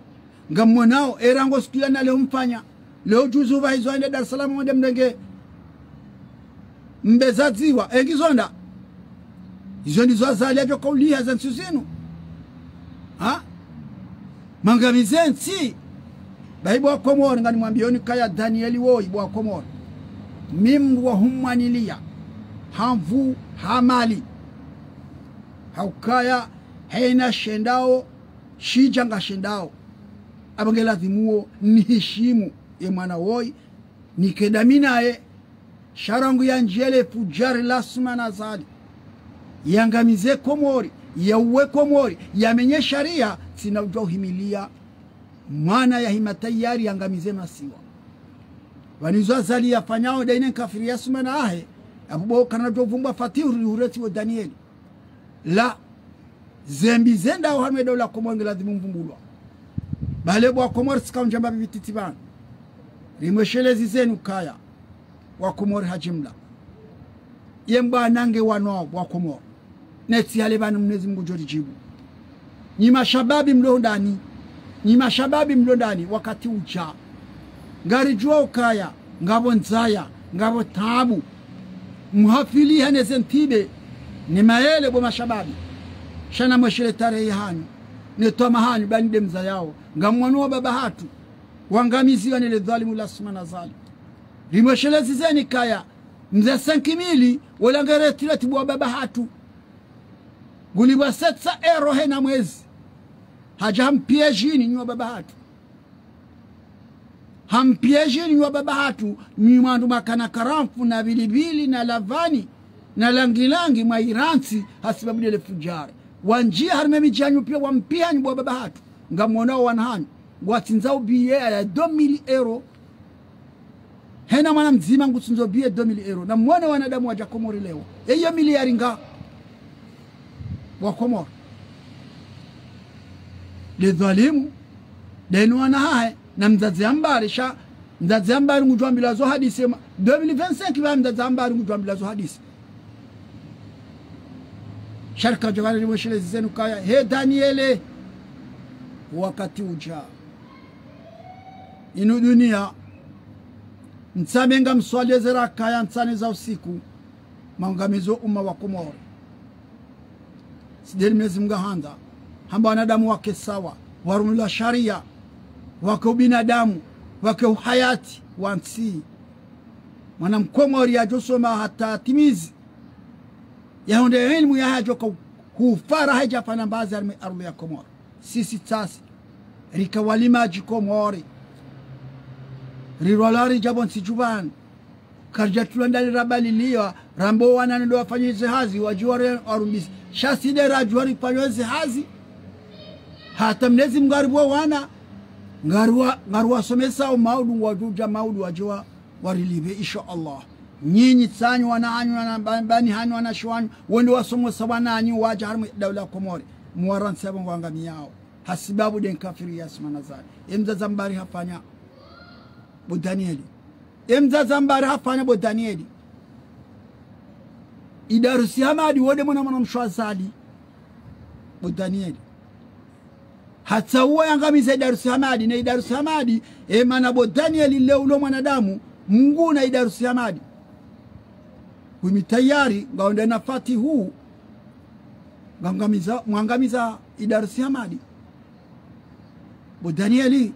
Ngamonao, ye rangu siku ila na leo mfanya. Leo juzi upvahizo yende Dar es Salaam wende mrenge mbeza dziwa. Ye ngizo nda. Izo ndizo Azali yadjo kauliha ze ntsi zinu. Ha? Mwangamize ntsi. Bahi bo wa Komori, nganimwambiyoni ukaya Danieli woyi bo wa Komori, mi mdru wa humwaniliya ha nvu ha mali. Ha ukaya hayina shendao, shidja ngashendao. Apvo nge lazimu wo nihishimu ye mwana woyi, nike ndami naye. Sha rangu yandjiye le fudjari la Assoumani Azali, yangamize Komori, yauwe Komori, yamenye sharia, tsina udjuwa uhimiliya mwana yahima tayari yangamize masiwa. Pvanu izo Azali yafanyao ndayine nkafiri ya Assoumani ahe, apvo bo kana udjuwa uvumbwa Fatihu, uri hureti wo Danieli. La, zembi zendao hanu ye daula Komori nge lazimu mvumbulwa. Bale bo wa Komori, tsika undjamba pvipvi titi pvanu. Rimweshelezi zenu ukaya, wa Komori ha jimla. Ye mbwana nge wanao bo wa Komori. Netsi hale pvanu Mwenyezi Mungu ngudjo ridjibu. Nyi mashababi mlo ndani, nyi mashababi mlo ndani, wakati udja. Ngaridjuwa ukaya, ngapvo ndzaya, ngapvo taabu. Muhafiliha ne ze ntibe, ne mayele bo mashababi. Sha namweshele tarehi hanyu, ne twama hanyu, pvanu nde mdzayao. Ngamwono wa baba hatru wangamiziwa ne le dhwalimu la Assoumani Azali. Rimweshelezi zeni ukaya, mze cinq mille, wola nge retireti bo wa baba hatru. Ngulipvwa sept cents euros hena mwezi. Hadja hampiye djini nyi wa baba hatru. Hampiye djini nyi wa baba hatru, nyi mwandru mwakana karamfu na pilipili na lavani na langilangi mwa irantsi hasibabu nde le fudjari. Wandjiya harumwa ye midji yanyu piya wampiya nyi bo wa baba hatru. Ngamwonao wana hanyu ngwatsindza ubiye ya deux mille euros. Hena mwana mdzima ngutsindza ubiye deux mille euros. Namwone wanadamu wadja Komori leo. Eyo miliyari nga wa Komori. Le dhwalimu, ndeni wana hahe, na mdzadze ambari, sha mdzadze ambari ngudjo ambilwa zo hadisi, ema, deux mille vingt-cinq ba mdzadze ambari ngudjo ambilwa zo hadisi. Sha rika djo kana rimweshelezi zenu ukaya, he Daniele, wakati udja. Inu duniya, ntsame ngamswali eze rakaya ntsanu za usiku, mwangamizo umma wa Komori. Tsi ndeli Mwenyezi Mungu ahandza, hamba wanadamu wake sawa, warumilwa sharia, wake ubinadamu, wake uhayati wa ntsi. Mwana Mkomori yadjo soma hata atimizi, yahundre ilimu yahe yadjo ka hufara haidja fanya mbazi harumwa ye ardhwi ya Komori. Sisi tsasi, Rika walimadji Komori. Rirwala ridja pvo ntsi djupvani. Karidja tulwa ndani rabaliliwa, rambe wana ndo wafanye ze hazi, wadji ware-, warumbise. Sha si nde radjuwa rifanye ze hazi. Hata Mnyezi Mngu aripve wana, ngaruwa-, ngaruwasomesa o maudu, ngwadjo udja maudu wadje wa-, warilipve, insha Allah. Nyinyi tsanyu wana hanyu, wana ba-, bani hanyu, wanashe wanyu, wende wasomesa wana hanyu wadja harimwa daula Komori. Mwaransi apvo ngwangamiyao. Hasibabu nde nkafiri ya Assoumani Azali. E mdzadze Mbari hafanya. Bo Danieli. E mdzadze Mbari hafanya bo Danieli. Idarousse Hamadi wo nde mwana mwana mshe wa Azali. Bo Danieli. Hata uwo yangamiza Idarousse Hamadi, ne Idarousse Hamadi, e mana bo Danieli leo ulo mwanadamu, Mngu na Idarousse Hamadi. Wimi tayari, ngawonde na Fatihu, ngangamiza, mwangamiza Idarousse Hamadi. Bo Danieli,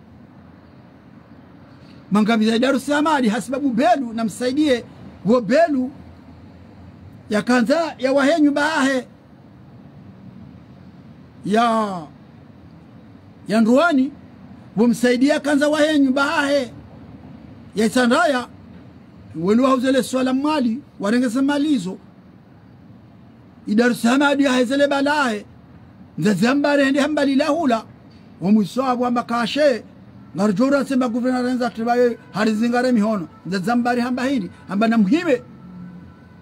mwangamiza Idarousse Hamadi, hasibabu Belou, namsaidiye, wo Belou, yakandza, yawahe nyumba yahe, ya, ya Ndruwani, wo msaidiye yakandza wahe nyumba yahe, ya Itsandraya, wende wahuzele swala mali, warenge ze mali zo, Idarousse Hamadi yahezele balahe. Mdzadze Mbari hende hambalila hula. Wo mwiso apvo hamba kashe. Ngarudjo uranse mba gouverneur rendza tribaye harizingare mihono. Mdzadze Mbari hamba hindri. Hamba na muhime.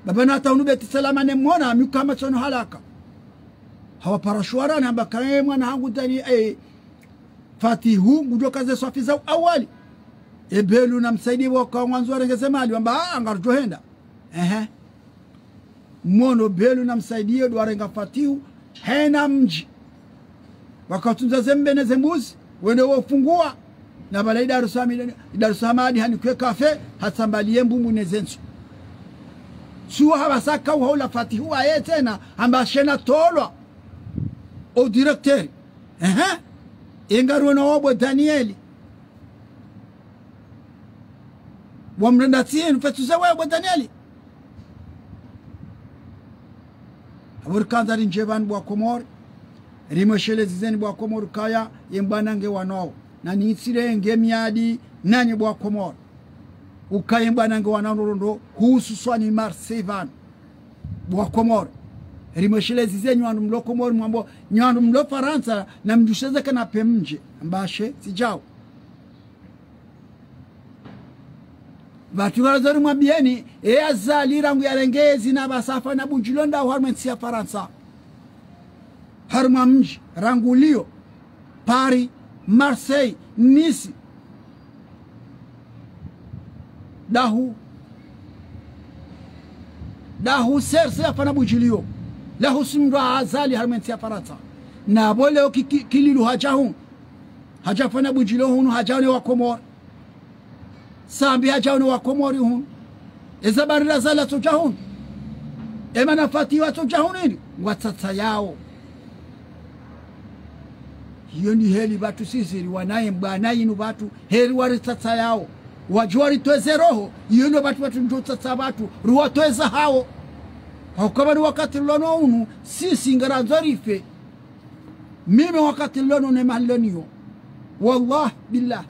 Baba na hata hunu Beti Salama ne mwana, mi uka hama tsono halaka. Hawapara shuwarani hamba kaye mwana hangu Dani, eh, Fatihu, ngudjo kaze swafi za awali. E Belou namsaidiye waka ngwandzo warenge ze mali. Wamba, ah, ngarudjo henda. Ehe. Mwono Belou namsaidiye ndo warenga Fatihu, hena mdji. Wakatunza ze mbe ne ze mbuzi, wende wofunguwa, na bala Idarousse Hamadi, Idarousse Hamadi hanikwe kafe, hatsambaliye mbumbu ne ze ntsu. Tsuwa hapvasa kauha ula Fatihu waye tsena, hamba she natolwa. O directeur. Ehe. Inga ruona wo bo Danieli. Wamrenda tsi enu fetsu ze wewe bo Danieli. Apvo rikandza rindje pvanu bo wa Komori. Rimweshelezizeni bo wa Komori kaya, ye mbwana nge wanao. Na nitsirenge miadi, nanyi bo wa Komori. Ukaye mbwana nge wanao ndo, hususwani Marseille pvanu. Bo wa Komori. Rimweshelezizeni wandru mlo Komori mwambo, nyi wandru mlo Farantsa, na mdjusheze kana pe mdje. Mbashe, tsi djao. Pvatru ngarizo rimwambiyeni, e Azali rangu yarenge ezi na pvasa hafanya budjilo ndahu harumwa entsi ya Farantsa. Harumwa mdji, rangu Lyon, Paris, Marseille, Nice. Ndahu. Ndahu serse hafanya budjilo. Ndahu si mndru wa Azali harumwa entsi ya Farantsa. Na pvo leo ki-, ki-, Kililu hadja hu. Hadja hafanya budjilo hunu, hadja one wa Komori. Sambi hadja one wa Komori hunu. Eza barira zala tsodja hunu. Emana Fatihu watsodja hunu ini. Ngwatsatsayao. Iyo ndi heli pvatru sisi riwanaye mbwana inu pvatru. Heli waritsatsayawo. Wadjuwa ritweze roho. Iyo ndo pvatru pvatru ndjo tsatsa pvatru. Riwatweza hawo. Hauka pvanu wakati rilono unu. Sisi ngarandzo rife. Mimi wakati nilo nune mahaloniyo. Wallah, billah.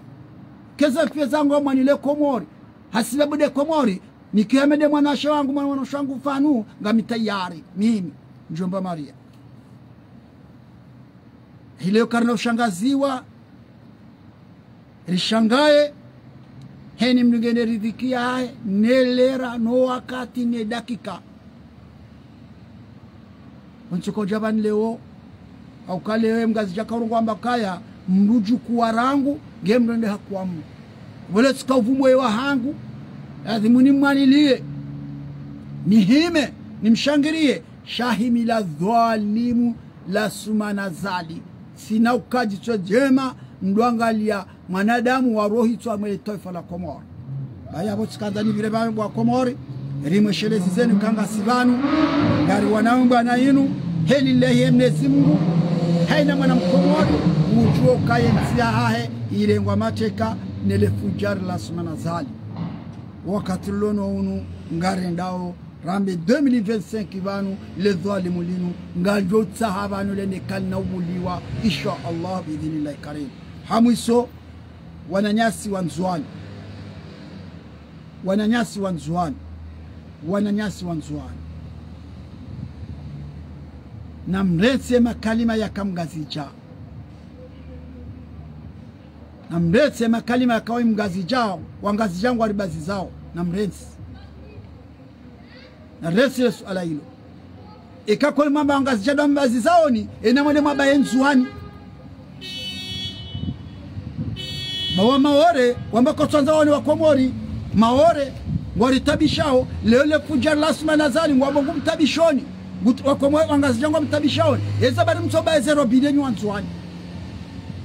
Keza mfie zangu amwani le Komori. Hasibabu nde Komori. Nikihame nde mwanashe wangu, mwana, mwanashe wangu pvanu, ngami tayari. Mimi, Ndjomba Maria. Hile yo karina ushangaziwa. Rishangaye, heni mndru ngende ridhikiya hahe, ne lera, no wakati, ne dakika. Ontsi kodja pvanu leo, hauka leo, emngazidja karungu amba kaya, mndru djukuwa rangu, nge mndru ende hakuwa mndru. Pvole tsika uvumu ewa hangu, lazima nimwaniliye, nihime, nimshangiriye, shahimi la dhwalimu la sumana zali. Sina ukadji tswe djema, mndru angaliya mwanadamu wa rohi tswa mwe twaifa la Komori. Baya pvo tsikandza nipvire pvanu bo wa Komori, rimweshelezizeni kangasi pvanu, ngari wanao mbwana inu, heli lehi ye Mnyezi Mungu, haina mwana Mkomori, udjuwo kaye ntsi yahahe, irengwa mateka, nele fujari la sumana zali. Wakati lono unu, ngarendao, rambe deux mille vingt-cinq pvanu, le dhwalimu linu, ngaljo tsaha pvanu lende kalina ubuliwa, insha Allah, bi idhnillahi karim. Ha mwiso, wananyasi wa Ndzuwani. Wananyasi wa Ndzuwani. Wananyasi wa Ndzuwani. Namrentsi makalima yaka Mngazidja. Namrentsi makalima yaka wa Mngazidja, Wangazidja ngwaribazi zao. Namrentsi. Narentsi le suala lilo. Eka kweli mwamba Wangazidja ndo wambazi zaoni, ena mwende mwabaye Ndzuwani. Bawa Maore, wamba kotsuandza waone Wakomori, Maore, ngwaritabishao, leo le fudjari la Assoumani Azali, ngwamba ngumtabishoni, ngu- Wakomori, Wangazidja ngwamtabishaoni. Eza bari mtsobaye ze robinet nyi wa Ndzuwani.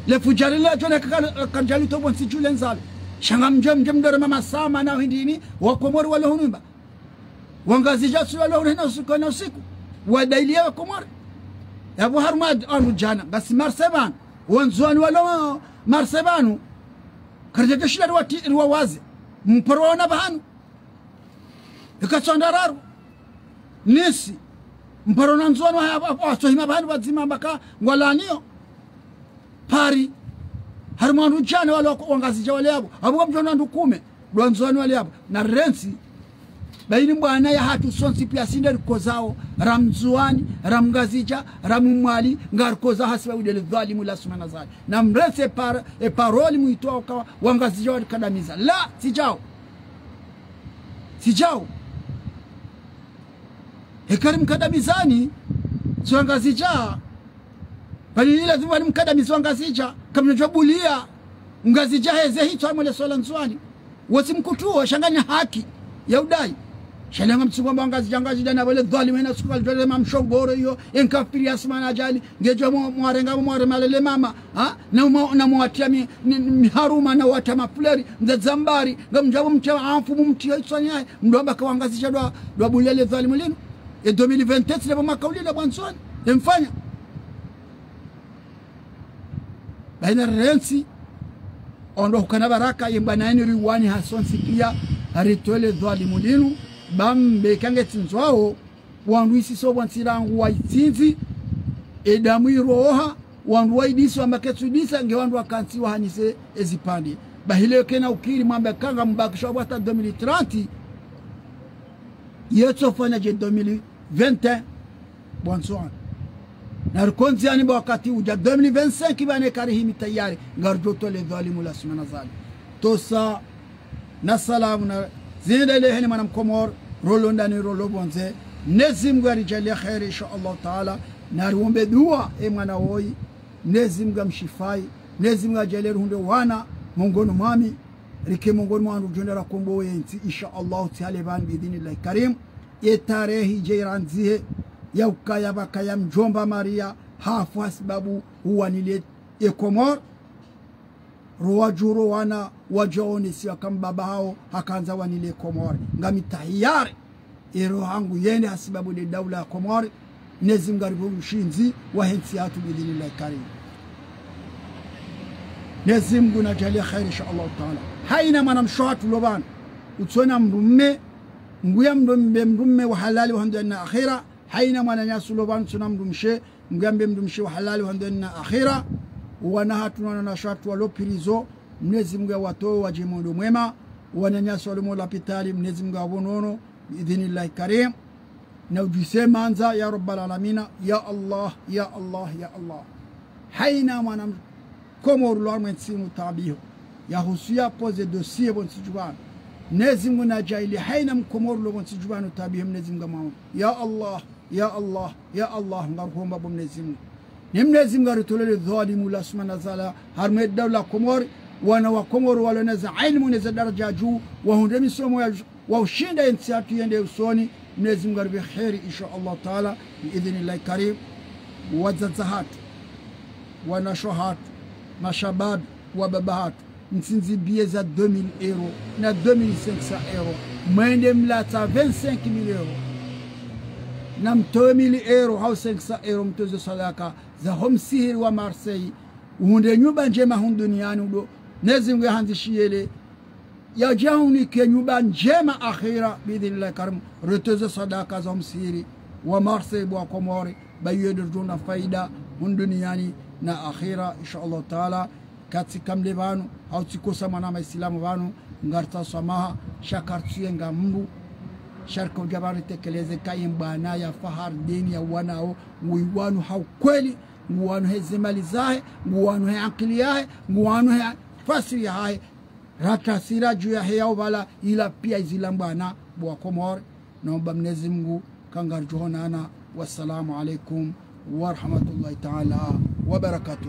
Le fudjari la djone kaka-, karidjali tobo ntsi djule ndzalo. Sha ngamdje mdje mdore mama sama na hindrini, Wakomori walo hunu mba. Wangazidja tsi walo hunu na usiku na usiku. Wadailiya Wakomori. Yapvo harumwa wandru djana. Ngasi Marseille pvanu. Wandzuwani walo Marseille pvanu. Karidja shila riwati-, riwawaze. Mparo waona pvahanu. Eka tsonda raru. Nice. Mparo na Ndzuwani wa-, wa-, wa-, watsohima pvahanu pvadzima mpaka ngwalaniyo. Paris. Harumwa wandru djana walo Wangazidja wale yapvo. Apvo ngamdjo ona wandru kume. Ndo Wandzuwani wale yapvo. Narentsi. Bayini mbwana yahatru sontsi piya sinde rikozao, ra Mndzuwani, ra Mngazidja, ra Mmwali, ngarikozao hasibabu nde le dhwalimu la Assoumani Azali. Namrentsi e par-, e paroli mwitoao uka Wangazidja warikadamiza. La, tsi djao. Tsi djao. Eka rimkadamizani, tsi Wangazidja, bali ni lazima rimkadamize Wangazidja, kamnadjwa buliya, Mngazidja heze hitswa mwele swala Ndzuwani. Wotsi mkutuo, sha ngena haki ya udai. Sha lenga mtsuko mba Wangazidja, Ngazidja na wale dhwalimu ena suku kalidjwale ma mshongoro iyo, enkafiri Assoumani Azali, ngedjo mwa-, mwarenga mwarema lele mama, ha? Na mwa-, na mwatiya mi-, ni-, ni-, miharuma na wata mafulera, mdzadze mbari, ngamdjapvo mtia amfu mumtiyo hitswani yahe, mdro amba ka Wangazidja ndo, ndo wabuliya le dhwalimu linu. E deux mille vingt-quatre, tsi lepvo mwaka ulila bwa Ndzuwani. Emfanya. Bayina rentsi, ondo hukana baraka, yembwana yeni riwani hasontsi piya, haritowe le dhwalimu linu, bambe kange tsindzwao, wandru isiso bwa ntsi rangu wa itsindzi, edamu iroha, wandru wa idiso amba ketsudisa, nge wandru wakantsi wahanise ezipvandre. Bahile kena ukiri mwambe kanga mbakisho wata deux mille trente, yetsofanya dje deux mille vingt et un, bwa Ndzuwani. Narikondziani ba wakati udja deux mille vingt-cinq bane karihimi tayari, ngaridjo towa le dhwalimu la Assoumani Azali. Tosa na salamu na zindelehe ni mwana Mkomori, rolo ndani rolo pvondze. Mnyezi Mngu yaridjaaliye kheri, insha Allahu Taala. Nariombe dua, e mwana woyi. Mnyezi Mngu yamshifayi. Mnyezi Mngu yadjaaliye rihundre wana, mongoni mwami. Rike mongoni mwa wandru djo enda rakombowe entsi, insha Allahu Taala, pvanu, bi idhnillahi karim. Ye tarehi dje irandzihe, ya ukaya pvakaya mdjomba Maria, hafu hasibabu uwanile e Komori. Ro wadjuro wana wadjo onesiwa ka mbaba hawo hakandza wanile Komori. Ngami tahiyari. Ero hangu yende hasibabu nde daula ya Komori. Mnyezi Mngu yaripve ushindzi wahe ntsi yahatru bi idhnillahi karim. Mnyezi Mngu nadjaaliye kheri, insha Allahu Taala. Hayina mwana mshe wahatru lo pvanu utsona mdrume, nguya mdrume, mdrume wa halali wa handu na akhira. Hayina mwananyasi lo pvanu utsona mdrumshe, nguya mbe mdrumshe wa halali wa handu na akhira. Wana hatru na wananyasi hatru walo prison, Mnyezi Mngu yawatowe wadje mwendo mwema. Wananyasi walo mo lapitali, Mnyezi Mngu yawapve unono, bi idhnillahi karim. Na udjwise mandza, ya Rabbal Alamina, ya Allah, ya Allah, ya Allah. Hayina mwana Mkomori lo harumwa entsi inu taabiho. Yahusu ya poser dossier pvo ntsi djuu pvanu. Mnyezi Mngu nadjaaliye hayina Mkomori lo pvo ntsi djuu pvanu taabiho, Mnyezi Mngu yamwambe. Ya Allah, ya Allah, ya Allah, ngaruhomba bo Mnyezi Mngu. Ne Mnyezi Mngu yaritolele dhwalimu la Assoumani Azali, harumwa e daula Komori, wana wa Komori walo na za ilmu ne za daraja djuu, wahundre misomo ya dju-, wa ushinda entsi yahatru yende usoni, Mnyezi Mngu yaripve kheri, insha Allahu Taala, bi idhnillahi karim. Wadzadze hatru, wanashe hatru, mashababi, wababa hatru, mtsindzi billet za deux mille euros na deux mille cinq cents euros. Mwende mlatse vingt-cinq mille euros. Na mtowe mille euros hau cinq cents euros, mtowe ze swadaka za ho msihiri wa Marseille. Uhundre nyumba ndjema hunu duniani udo. Mnyezi Mngu yahandzishiye le yadje yahunike nyumba ndjema akhira, bi idhnillahi karim. Ritowe ze swadaka za ho msihiri wa Marseille bo Wakomori, ba yende ridjo ona faida hunu duniani na akhira, insha Allahu Taala. Katsi kamle pvanu, hau tsikosa mwana maislamu pvanu, ngaritsaho swamaha, sha karitsuyenga mbu, sha riko dja pvanu ritekeleze ka ye mbwana ya Fahardine ya wanao, ngu wanu ha ukweli, ngu wanu he zemali zahe, ngu wanu he akili yahe, ngu wanu he fasiri yahahe. Ratrasira dju yahe yao pvala, ila pia izila mbwana, bo wa Komori, naomba Mnyezi Mngu, ka ngaridjo honana. Wassalamu alaikum warahmatullahi taala wabarakatuh.